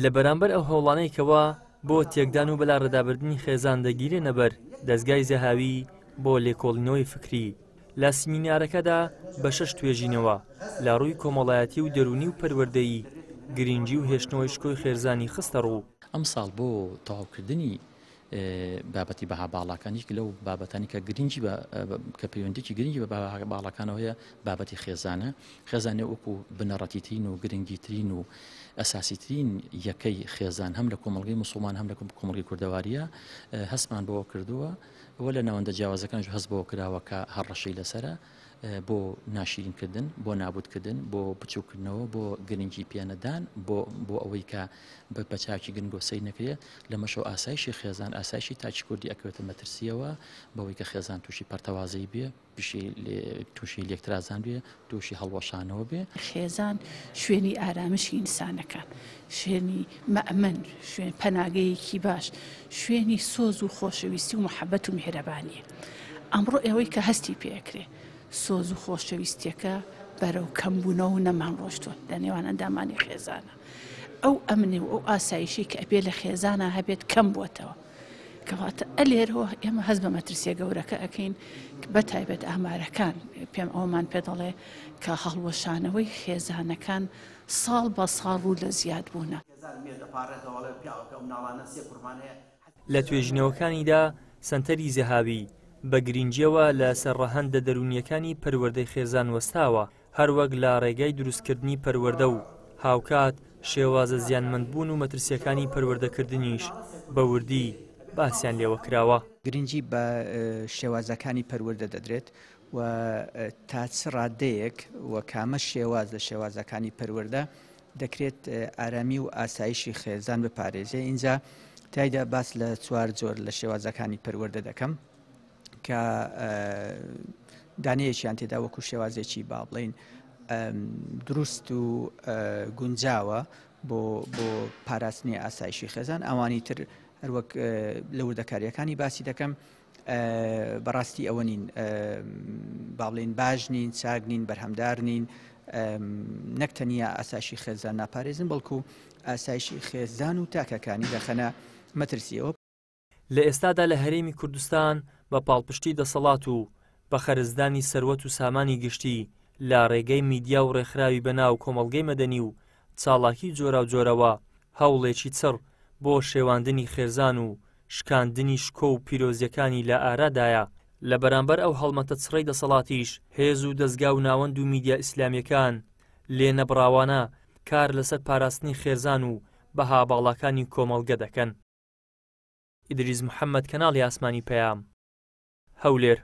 لە بەرامبەر ئەو هەوڵانەی کەوا بۆ تێکدان و بەلاڕێدابردنی خێزان دەگیرێنە بەر، دەزگای زەهاوی بۆ لێکۆڵینەوەی فکری لە سیمینارەکەدا بە شەش توێژینەوە لە ڕووی کۆمەڵایەتی و دەروونی و پەروەردەیی گرینگی و هێشتنەوەی شکۆی خێرزانی خستە ڕوو. ئەمساڵ بۆ تەواوکردنی بابەتی بەها باڵاکان یەک لەو بابەتانی کە گرنگی بە کە پەیوەندیکی گرنگی بە بەها باڵاکانەوە هەیە بابەتی خێزانە خێزانێ وەکو بنەڕەتیترین و گرنگیترین و ئەساسیترین یەکەی خێزان هەم لە کۆمەڵگەی مسلمان هەم لە کۆمەڵگەی کوردەواریە هەستمان بەوە کردووە و لە ناوەندە جیاوازەکانش هەست بەوە کراوە کە هەڕەشەی لەسەرە بۆ ناشیرینکردن، بۆ نابوتکردن، بۆ بچوککردنەوە، بۆ گرنگی پێنەدان، بۆ بۆ ئەوەی کە بە چاکی گرنگۆ سەیر نەکرێ، لەمەشەوە ئاسایشی خێزان، ئاسایشی تاکی کوردی ئەکەوێتە مەترسییەوە، بەوەی کە خێزان تووشی پەرتەوازەیی بێ، تووشی لێکترازان بێ، تووشی هەڵوەشانەوە بێ. خێزان شوێنی ئارامشی ئینسانەکان، شوێنی مەئمەن، شوێن پەناگەیەکی باش، شوێنی سۆز و خۆشەویستی و موحەبەت و میهرەبانییە. ئەمڕۆ ئێوەی کە هەستی پێ ئەکرێ سۆز و خۆشەویستیەکە بەرەو کەمبوونەوە و نەمان ڕۆشتووە لە نێوان ئەندامانی خێزانە. ئەو ئەمنی و ئەو ئاسایشەی کە ئەبێ لە خێزانا هەبێت کەم بووەتەوە. کەواتە ئەلێرەوە ئێمە هەست بە مەترسیە گەورەکە ئەکەین بە تایبەت ئامارەکان پێم ئەومان پێ دەڵێ کە هەڵوەشانەوەی خێزانەکان ساڵ بە ساڵ ڕوو لە زیاد بوونە. لە توێژینەوەکانیدا سەنتەری زەهاوی بە گرینگییەوە لە سەر ڕەهەندە دەروونییەکانی پەروەردەی خێزان وەستاوە، هەروەک لە ڕێگای دروستکردنی پەروەردە و هاوکات شێوازە زیانمەندبوون و مەترسییەکانی پەروەردەکردنیش بە وردی باسیان لێوە کراوە. گرنگی بە شێوازەکانی پەروەردە دەدرێت و تا چ ڕادەیەک و کامە شێواز لە شێوازەکانی پەروەردە دەکرێت ئارامی و ئاسایشی خێزان بپارێزێ ئینجا تایدا باس لە چوار جۆر لە شێوازەکانی پەروەردە دەکەم کە دانەیەکیان تێدا وەکو شێوازێکی با بڵین دروست و گونجاوە بۆ بۆ پاراستنی ئاسایشی خێزان ئەوانی تر هەروەک لە وردەکاریەکانی باسی دەکەم بەڕاستی ئەوە نین با بڵێین باش نین چاک نین بەرهەمدار نین نەک تەنیا ئاسایشی خێزان ناپارێزن بەڵکو ئاسایشی خێزان و تاکەکانی دەخەنە مەترسیەوە. لە ئێستادا لە هەرێمی کوردستان بە پاڵپشتی دەسەڵات و بە خەرجدانی سەروەت و سامانی گشتی لە ڕێگەی میدیا و ڕێکخراوی بەناو کۆمەڵگەی مەدەنی و چاڵاکی جۆراوجۆرەوە هەوڵێکی چڕ بۆ شێواندنی خێزان و شکاندنی شکۆ و پیرۆزیەکانی لە ئارادایە، لە بەرامبەر ئەو هەڵمەتە چڕەی دەسەڵاتیش هێز و دەزگا و ناوەند و میدیا ئیسلامیەکان لێنەبڕاوانە کار لەسەر پاراستنی خێزان و بەها باڵاکانی کۆمەڵگە دەکەن. ئیدریس محەمەد کەناڵی ئاسمانی پەیام، هەولێر.